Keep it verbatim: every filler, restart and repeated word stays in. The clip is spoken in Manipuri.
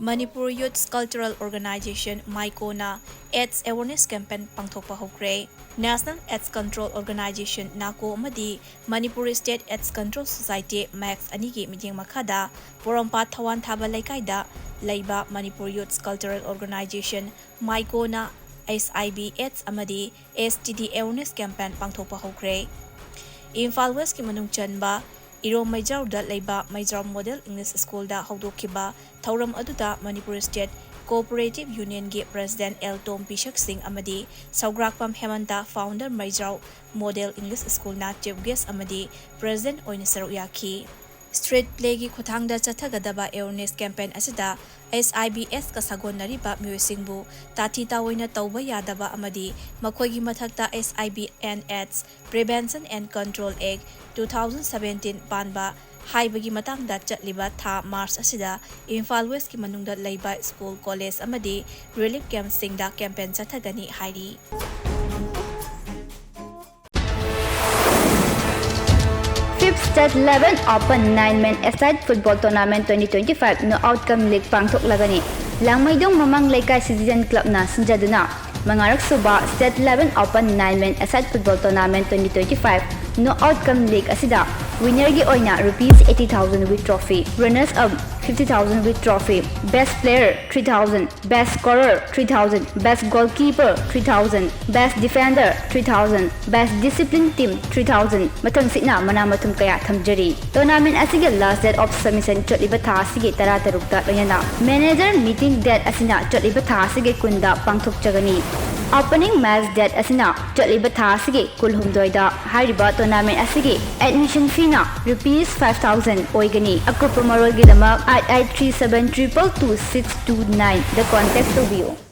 Manipur Youth Cultural Organization, MYCO ꯅ AIDS Awareness Campaign ꯄꯥꯡꯊꯣꯛꯄ ꯍꯧꯈ꯭ꯔꯦ꯫ National AIDS Control Organization, NACO, ꯑꯃꯗꯤ Manipur State AIDS Control Society, MACS, ꯑꯅꯤꯒꯤ ꯃꯤꯠꯌꯦꯡ ꯃꯈꯥꯗ ꯄꯣꯔꯣꯝꯄꯥꯠ ꯊꯋꯥꯟ ꯊꯥꯕ ꯂꯩꯀꯥꯏꯗ ꯂꯩꯕ Manipur Youth Cultural Organization, MYCO ꯅ HIV AIDS ꯑꯃꯗꯤ STD Awareness Campaign ꯄꯥꯡꯊꯣꯛꯄ ꯍꯧꯈ꯭ꯔꯦ꯫ ꯏꯝꯐꯥꯜ West ꯀꯤ ꯃꯅꯨꯡ ꯆꯟꯕ ꯏꯔꯣꯝ ꯃꯩꯖꯥꯎꯗ ꯂꯩꯕ ꯃꯩꯖꯥꯎ Model English School ꯗ ꯍꯧꯗꯣꯛꯈꯤꯕ ꯊꯧꯔꯝ ꯑꯗꯨꯗ Manipur State Cooperative Union ꯒꯤ President ꯑꯦꯜ ꯇꯣꯝ ꯄꯤꯁꯛ ꯁꯤꯡ ꯑꯃꯗꯤ ꯁꯧꯒ꯭ꯔꯥꯛꯄꯝ ꯍꯦꯃꯟꯇ, Founder ꯃꯩꯖꯥꯎ Model English School ꯅ Chief Guest ꯑꯃꯗꯤ President ꯑꯣꯏꯅ ꯁꯔꯨꯛ ꯌꯥꯈꯤ꯫ Street play ꯒꯤ ꯈꯨꯠꯊꯥꯡꯗ ꯆꯠꯊꯒꯗꯕ awareness campaign ꯑꯁꯤꯗ HIV AIDS ꯀ ꯁꯥꯒꯣꯟꯅꯔꯤꯕ ꯃꯤꯑꯣꯏꯁꯤꯡꯕꯨ ꯇꯥꯊꯤ ꯇꯥꯑꯣꯏꯅ ꯇꯧꯕ ꯌꯥꯗꯕ ꯑꯃꯗꯤ ꯃꯈꯣꯏꯒꯤ ꯃꯊꯛꯇ HIV and AIDS Prevention and Control Act two thousand seventeen ꯄꯥꯟꯕ ꯍꯥꯏꯕꯒꯤ ꯃꯇꯥꯡꯗ ꯆꯠꯂꯤꯕ ꯊꯥ March ꯑꯁꯤꯗ ꯏꯝꯐꯥꯜ West ꯀꯤ ꯃꯅꯨꯡꯗ ꯂꯩꯕ school, college ꯑꯃꯗꯤ relief camp ꯁꯤꯡꯗ campaign ꯆꯠꯊꯒꯅꯤ ꯍꯥꯏꯔꯤ꯫ Fifth State Level Open Nine Men Aside Football Tournament twenty twenty-five Knockout Cum League ꯄꯥꯡꯊꯣꯛꯂꯒꯅꯤ꯫ ꯂꯥꯡꯃꯩꯗꯣꯡ ꯃꯃꯥꯡ ꯂꯩꯀꯥꯏ Citizen Club ꯅ ꯁꯤꯟꯖꯗꯨꯅ ꯃꯉꯥꯔꯛ ꯁꯨꯕ State Level Open Nine Men Aside Football Tournament twenty twenty-five Knockout Cum League ꯑꯁꯤꯗ winner ꯒꯤ ꯑꯣꯏꯅ rupees eighty thousand with trophy, runners up fifty thousand with trophy, best player three thousand, best scorer three thousand, best goalkeeper three thousand, best defender three thousand, best discipline team three thousand, ꯃꯊꯪꯁꯤꯠꯅ ꯃꯅꯥ ꯃꯊꯨꯝ ꯀꯌꯥ ꯊꯝꯖꯔꯤ꯫ Tournament ꯑꯁꯤꯒꯤ last date of submission ꯆꯠꯂꯤꯕ ꯊꯥ ꯑꯁꯤꯒꯤ ꯇꯔꯥꯇꯔꯨꯛꯇ ꯂꯣꯏꯅꯅ manager meeting date ꯑꯁꯤꯅ ꯆꯠꯂꯤꯕ ꯊꯥ ꯑꯁꯤꯒꯤ ꯀꯨꯟꯗ ꯄꯥꯡꯊꯣꯛꯆꯒꯅꯤ꯫ Opening match date ꯑꯁꯤꯅ ꯆꯠꯂꯤꯕ ꯊꯥ ꯑꯁꯤꯒꯤ ꯀꯨꯟꯍꯨꯝꯗꯣꯏꯗ꯫ ꯍꯥꯏꯔꯤꯕ tournament ꯑꯁꯤꯒꯤ admission fee ꯅ rupees five thousand ꯑꯣꯏꯒꯅꯤ꯫ ꯑꯀꯨꯞꯄ ꯃꯔꯣꯜꯒꯤꯗꯃꯛ eight eight three seven triple two six two nine ꯗ contact ꯇꯧꯕꯤꯌꯨ꯫